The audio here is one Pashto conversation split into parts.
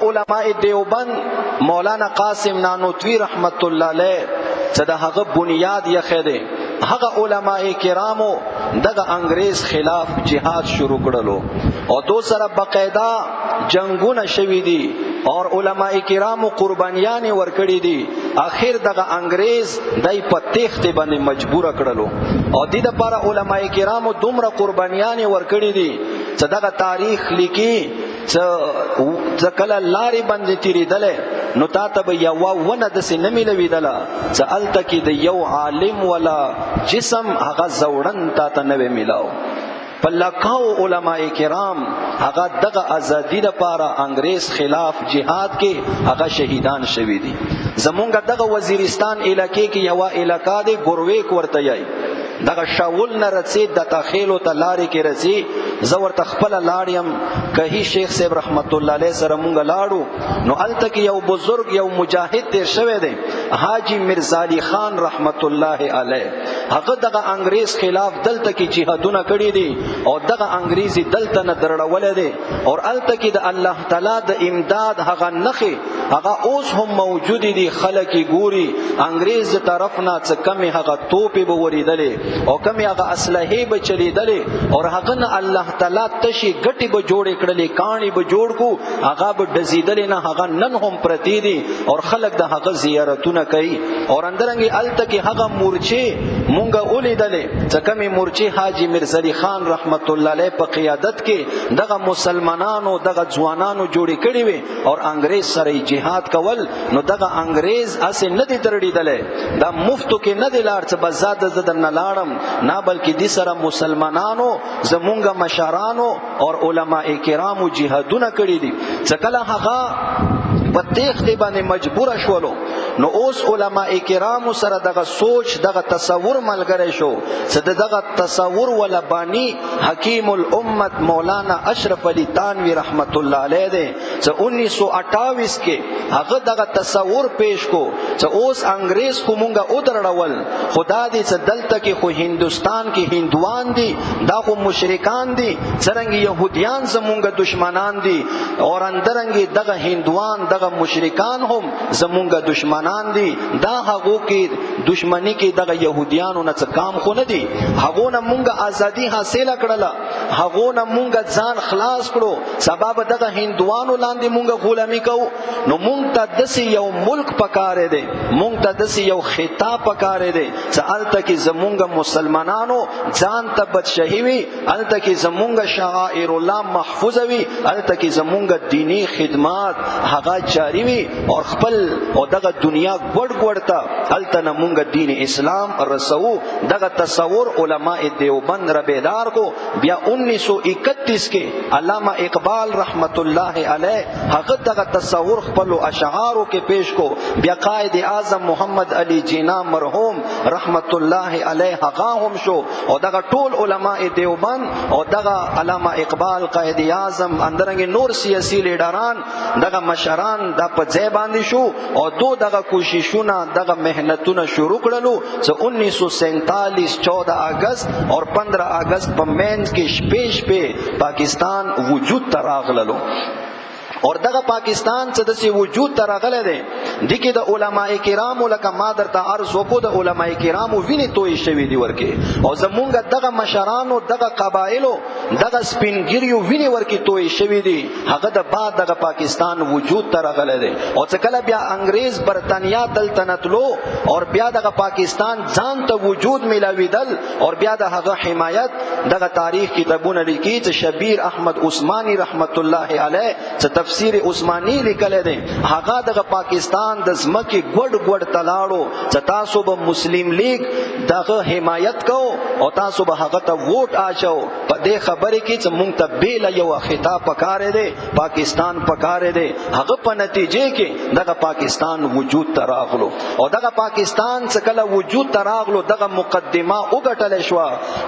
علماء دیوبند مولانا قاسم نانوتوی رحمت الله علیه چې د هغه بنیاد یخه دی، هغه علماء کرامو دغه انګريز خلاف جهاد شروع کړلو او دو سره باقاعده جنگونه شوي دي اور علماء کرامو قربانیان ورکړي دي. اخر دغه انګريز دای په تخت باندې مجبور کړلو او د دې لپاره علماء کرامو دومره قربانیان ورکړي دي چې دغه تاریخ لیکي چې کله لارې باندې تیریدلې نو تا ته به یو ونه دسې نه میلویدله چې هلته کې د یو عالم ولا جسم هغه زوړن تا ته نه وی میلاو. په لکاو علماء کرام هغه دغه ازادي د پاره انګريز خلاف جهاد کې هغه شهیدان شوي دي. زمونږ دغه وزیرستان علاقې کې یو علاقه دی ګورویک ورته یای، دغه شاول نه رسي د تخیلو ته لارې کې رسي. زه ورته خپل لاړ یم، کهی شیخ صاحب رحمت الله علیه سره مونږ لاړو، نو الته کې یو بزرگ یو مجاهد تیر شوی دی، حاجی مرزا علی خان رحمت الله علیه. هغه دغه انګريز خلاف دلته کې جهادونه کړی دي او دغه انګريزي دلته نه درړولې دي، او الته کې د الله تعالی د امداد هغه نخي هغه اوس هم موجود دي. خلک ګوري انګريز طرف نه څه کمی هغه توپې به وریدلې او کمی هغه اسلحه به چلیدلې، او هغه نه الله تعالی تشي غټي به جوړ کړلې، کانی به جوړ کو، هغه به دزیدلې نه، هغه نن هم پرتی دي او خلک د هغه زیارتونه کوي. او اندرنګي الته کې هغه مورچه مونږه ولیدلې چې کمی مورچه حاجی مرزا خان رحمت الله علیه په قیادت کې دغه مسلمانانو دغه ځوانانو جوړې کړې وي او انګريز سره جهاد کول، نو دغه انګريز اسې نه دی درړېدلې، دا مفتو کې نه دی لاړ چې بزاد زدر نه لاړم نه، بلکې دي سره مسلمانانو زمونږ مشرانو او علما کرامو جهادونه کړی دي. چې کله هغه په تیښتې باندې مجبور شولو، نو اوس علما کرامو سره دغه سوچ دغه تصور ملګری شو چې دغه تصور ولا بانی حکیم الامت مولانا اشرف علی تانوی رحمت الله علیه دی، چې 1928 کې هغه دغه تصور پیش کو چې اوس انګريز خو مونږه ودرړول، خدا دې چې دلته کې خو هندستان کې هندوان دي، دا خو مشرکان دي، څرنګه يهوديان زمونږ دشمنان دي، اور اندرنګ دغه هندوان دغه مشرکان هم زمونږ دشمنان دي. دا هغه کې دشمنی کې دغه يهوديانو نه څه کام خو نه دي، هغه نه مونږه ازادي حاصله کړله، هغه نه مونږه ځان خلاص کړو، سبب دغه هندوانو لاندې مونږه غلامی کوو. نو مونږ ته دسې یو ملک پکاره دی، مونږ ته دسې یو خطاب پکاره دی چې الته کې زمونږ مسلمانانو ځان ته بدشهي وي، الته کې زمونږ شعائر الله محفوظ وي، الته کې زمونږ دینی خدمات هغه جاری وي، او خپل او دغه دنیا ګډ ګډ ته الته نه مونږ دین اسلام رسو. دغه تصور علماء دیوبند ربیدار کو. بیا 1931 کې علامہ اقبال رحمت الله علیه هغه دغه تصور خپل اشعارو کې پیش کو. بیا قائد اعظم محمد علی جناح مرحوم رحمت الله علیه هغه هم شو، او دغه ټول علماء دیوبند او دغه علامہ اقبال، قائد اعظم، اندرنګ نور سیاسي لیډران دغه مشران دا په ځای باندې شو او دو دغه کوششونه دغه مهنتونه شروع کړلو چې 1947 14 اگست اور 15 اگست په مینځ کې شپې شپې پاکستان وجود ته راغللو. اور دغه پاکستان چې دسې وجود ته راغلی دی، دکې د علماء کرامو لکه ما درته عرض وکړو د علماء کرامو وینې توی شوي دي ورکې، او زمونږ دغه مشرانو دغه قبایلو دغه سپینګیریو وینې ورکې توی شوي دي، هغه د بعد دغه پاکستان وجود ته راغلی دی. او چې کله بیا انګریز برتانیا دلته نتلو اور بیا دغه پاکستان ځان ته وجود ملاویدل، اور بیا د هغه حمایت دغه تاریخ کتابونه لیکي چې شبیر احمد عثماني رحمت الله علیه چې تفسیر عثماني لیکلی دی، هغه دغه پاکستان د ځمکې ګوډ ګوډ ته لاړو چې تاسو به مسلم لیگ دغه حمایت کو او تاسو به هغه ته ووټ اچو، په دې خبرې کې چې مونږ ته بیل یو خطاب پکاره دی، پاکستان پکاره دی. هغه په نتیجې کې دغه پاکستان وجود ته راغلو، او دغه پاکستان چې کله وجود ته راغلو دغه مقدمه وګټل شو.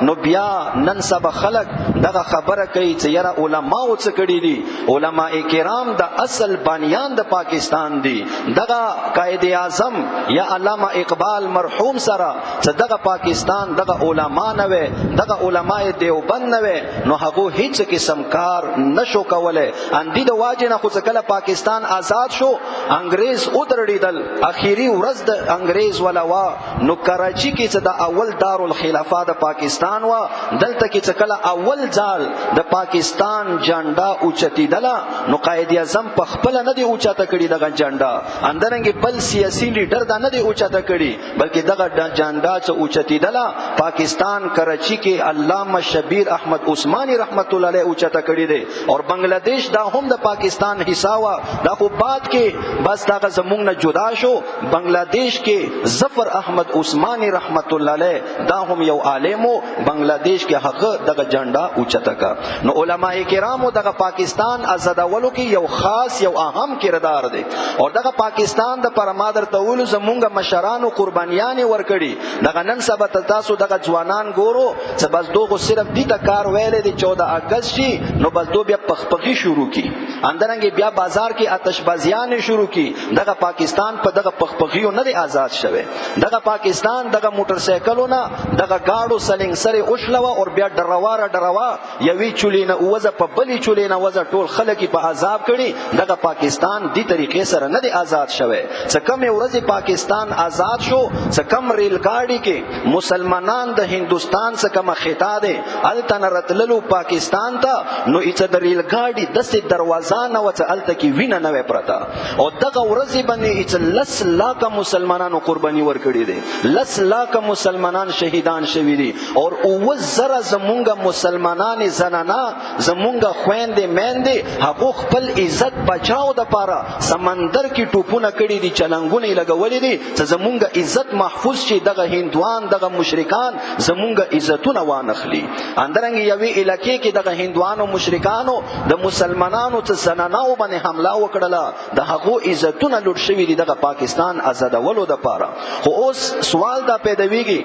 نو بیا نن سبا خلک دغه خبره کوي چې یاره علماو څه کړي دي، علما کرام د اصل بانیان د پاکستان دي، دغه دغه قائد اعظم یا علامه اقبال مرحوم سره چې دغه پاکستان دغه علما نه وي، دغه علماء دیوبند نه وي، نو هغه هیڅ قسم کار نشو کوله. اندی د واجه نه خو کله پاکستان آزاد شو، انګريز ودرړیدل، اخیری ورځ د انګريز ولا وا، نو کراچي کې چې د اول دارالخلافه د پاکستان وا، دلته کې چې کله اول ځال د پاکستان جنډا اوچتیدله، نو قائد اعظم په خپل نه دی اوچته کړي دغه جنډا، اندرنګ بل سیاسي لیډر دا نه دی اوچته کړي، بلکې دغه جنډا چې اوچتیدله پاکستان کراچي کې علامه شبیر احمد عثماني رحمت الله علیه اوچته کړي دی. اور بنگلاديش دا هم د پاکستان حصہ وا، دا خو بعد کې بس دغه زمونږ نه جدا شو. بنگلاديش کې ظفر احمد عثماني رحمت الله علیه دا هم یو عالمو، بنگلاديش کې هغه دغه جنډا اوچته کا. نو علما کرامو دغه پاکستان آزادولو کې یو خاص یو اهم کردار دی. او دغه پاکستان د پرمادر تول زمونږ مشرانو قربانیان ورکړي. دغه نن سبا تاسو دغه ځوانان ګورو چې بس دوغه صرف دې ته کار ویلې دی 14 اگست شي، نو بس دو بیا پخپخي شروع کی، اندرنګ بیا بازار کې آتشبازیان شروع کی. دغه پاکستان په دغه پخپخیو نه دی آزاد شوه. دغه پاکستان دغه موټر سایکلونه دغه گاډو سلنګ سره اوښلوه او بیا ډروا را ډروا، یوې چولې نه وزه په بلې چولې نه وزه، ټول خلک په عذاب کړي. دغه پاکستان دی طریقې سره نه دی آزاد شوه. څه کم ورځې پاکستان آزاد شو، څه کم ریل گاډي کې مسلمانان د هندستان څخه کومه خطا ده الته نه راتللو پاکستان ته، نو ایڅ د ریل گاډي داسې دروازه نه وه چې هلته کې وینه نه وی پرته. او دغه ورځې باندې ایڅ 10 لاکه مسلمانانو قرباني ورکړي دي، 10 لاکه مسلمانان شهیدان شوي دي، او 7000 زمونږ مسلمانان زنانا، زمونږ خويندې میندې هغه خپل عزت بچاو د پاره سمندر کې ټوپونه کړي دي، چلنګونه یې لګولې دي چې زمونږ عزت محفوظ شي، دغه هندوان دغه مشرکان زمونږ عزتونه وانخلي. اندرنګ یوې علاقې کې دغه هندوانو مشرکانو د مسلمانانو څخه زناناو باندې حمله وکړله، د هغو عزتونه لوټ شوي دي دغه پاکستان آزادولو د پاره. خو اوس سوال دا پیدا ویږي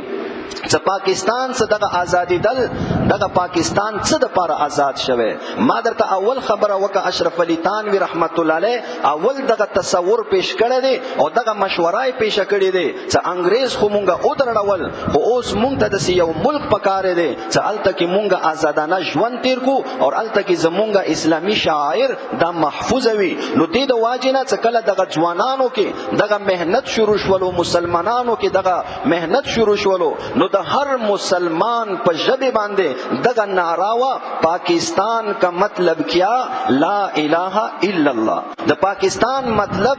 چې پاکستان څه دغه ازادي دل، دغه پاکستان څه د پاره آزاد شوه؟ ما درته اول خبره وکړه، اشرف علي تانوي رحمت الله علیه اول دغه تصور پیش کړی دی او دغه مشوره یې پیش کړې دی چې انګريز خو مونږه ودرړول، خو اوس مونږ ته داسې یو ملک پکار دی چې هلته کې مونږه آزادانه ژوند تیر کو او هلته کې زمونږه اسلامي شعائر دا محفوظ وي. نو دې د واجې نه چې کله دغه ځوانانو کې دغه محنت شروع شولو، مسلمانانو کې دغه محنت شروع شولو، نو د هر مسلمان په ژبه باندې دغه نعره وا، پاکستان کا مطلب کیا؟ لا اله الا الله. د پاکستان مطلب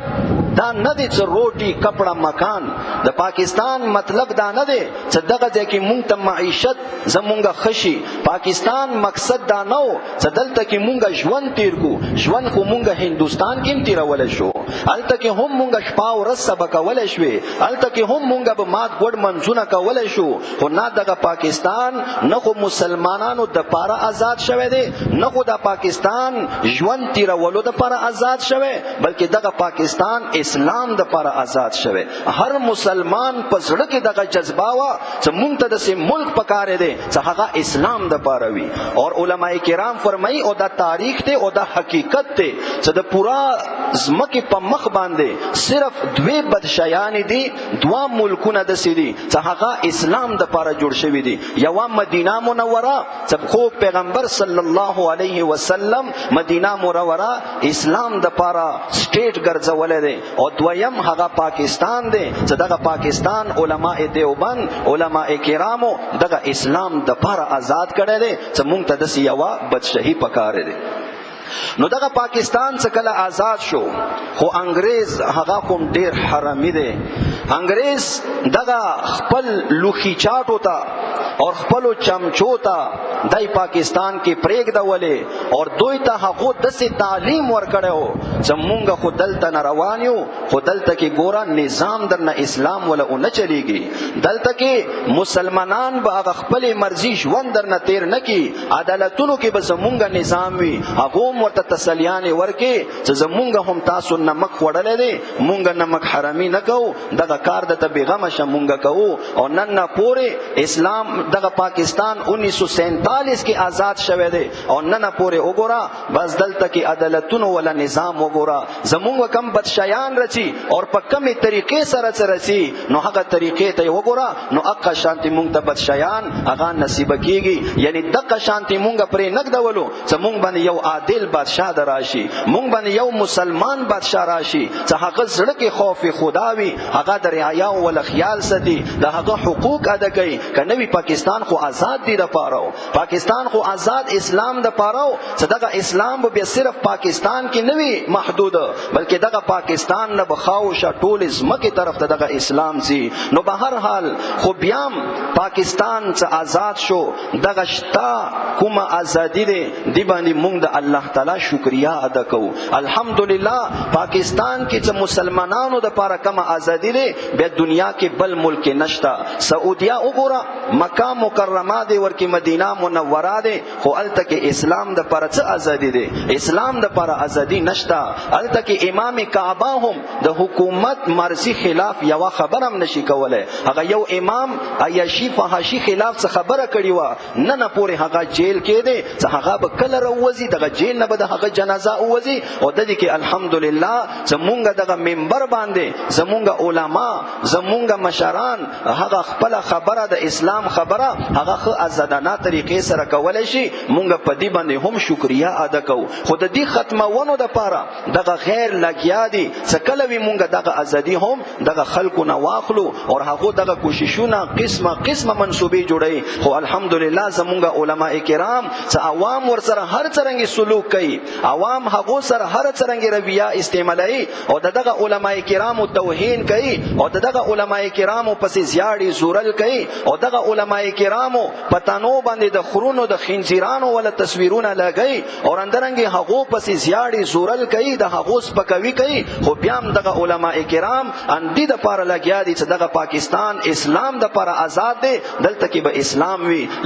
دا نه دی چې روټي کپڑا مکان. د پاکستان مطلب دا نه دی چې دغه ځای کې مونږ ته معیشت زمونږ خشي. پاکستان مقصد دا نه و چې دلته کې مونږ ژوند تیر کو. ژوند خو مونږ هندستان کې هم تیرول شو، هلته کې هم مونږ شپه او ورځ سبا کولای شوې، هلته کې هم مونږ به مات ګډ منځونه کولای شو. خو نه دغه پاکستان نه خو مسلمانانو د پاره آزاد شوی دی، نه خو د پاکستان ژوند تیرولو د پاره آزاد شوی، بلکې دغه پاکستان اسلام د پاره آزاد شوی. هر مسلمان په زړه کې دغه جذبه وا چې مونږ ته داسې ملک پکار دی چې هغه اسلام د پاره وي. او علما کرام فرمایي، او دا تاریخ دی او دا حقیقت دی، چې د پورا زمکه په مخ باندې صرف دوی بدشایان دي، دوا ملکونه داسې دي چې هغه اسلام د پاره جوړ شوی دي. یوه مدینه منوره چې خو پیغمبر صلی الله علیه وسلم مدینه منوره اسلام د پاره سټیټ ګرځولې دی، او دویم هغه پاکستان دی چې دغه پاکستان علماء دیوبند علماء کرامو دغه اسلام د پاره آزاد کړی دی چې مونږ ته داسې یوه بدشاهي پکار دی. نو دغه پاکستان څخه کله آزاد شو، خو انګريز هغه کوم ډیر حرامي دی. انګريز دغه خپل لوخي چاټو ته او خپل چمچو ته دای پاکستان کې پرېګ دا ولې، او دوی ته هغه داسې تعلیم ورکړو چې مونږ خو دلته نه روان یو، خو دلته کې ګوره نظام درنه اسلام ولا نه چلیږي، دلته کې مسلمانان به هغه خپل مرضی ژوند درنه تیر نه کی، عدالتونو کې به زمونږ نظام وي. هغه ورته تسلیانې ورکې چې زمونږ هم تاسو نمک خوړلې دي، مونږ نمک حرامي نه کوو، دغه کار د ته بیغمه شه، مونږ کوو. او نن نه پورې اسلام دغه پاکستان 1947 کې آزاد شوه دی او نن پورې وګوره، بس دلته کې عدالتونو ولا نظام وګوره، زمونږ کم بادشاہان رچی او په کمی طریقې سره رسی، نو هغه طریقې ته وګوره، نو اقا شانتی مونږ ته بادشاہان هغه نصیب کیږي. یعنی دغه شانتی مونږ پرې نګدولو چې مونږ باندې یو عادل بادشاہ دراشي، مونږ باندې یو مسلمان بادشاہ راشي چې هغه زړه کې خوف خدا وي، هغه د رعایا ول خیال ساتي، د هغه حقوق ادا کوي. کنه وی پاکستان خو آزاد دی د پاره، پاکستان خو آزاد اسلام د پاره، چې دغه اسلام به صرف پاکستان کې نه وي محدود، بلکې دغه پاکستان نه بخاو شه ټول زمکه طرف ته دغه اسلام زی. نو به هر حال خو بیام پاکستان څه آزاد شو، دغه شتا کومه ازادي دی، دی باندې مونږ د الله تعالی شکریا ادا کوو. الحمدلله پاکستان کې چې مسلمانانو د پاره کومه ازادي دی، بیا دنیا کې بل ملک نشتا. سعودیا وګوره، مکه مکرمه دی ورکی، مدینه منوره دی، خو الته کې اسلام د پاره څه ازادي دی؟ اسلام د پاره ازادي نشتا. الته کې امام کعبه هم د حکومت مرضی خلاف یو خبره هم نشي کولای. هغه یو امام عیاشی فحاشی خلاف څه خبره کړی و، نه نه پورې هغه جیل کې دی، چې هغه به کله راوځي، دغه جیل نه به د هغه جنازه ووځي. او د دې کې الحمدلله زمونږ دغه منبر باندې زمونږ علما، زمونږ مشران هغه خپل خبره، د اسلام خبره هغه خو آزادانه طریقې سره کولای شي. مونږ په دې باندې هم شکریا ادا کوو، خو د دې ختمونو د پاره دغه غیر لګیا دي چې کله وی مونږ دغه ازادي هم دغه خلکو نه واخلو، او هغه دغه کوششونه قسمه قسمه منسوبې جوړي. خو الحمدلله زمونږ علما کرام چې عوام ور سره هر څرنګه سلوک کوي، عوام هغه سره هر څرنګه رویه استعمالوي او دغه علما کرامو توهین کوي او دغه علما کرامو پسې زیاړي زورل کوي او دغه علما کرامو پتانو باندې د خرونو د خنزیرانو ولا تصویرونه لګي او اندرنګي هغه پسې زیاړي زورل کوي، د هغه سپکوي کوي. خو بیا هم دغه علما کرام اندی د پاره لګیا دي چې دغه پاکستان اسلام د پاره آزاد دی، دلته کې به اسلام وي.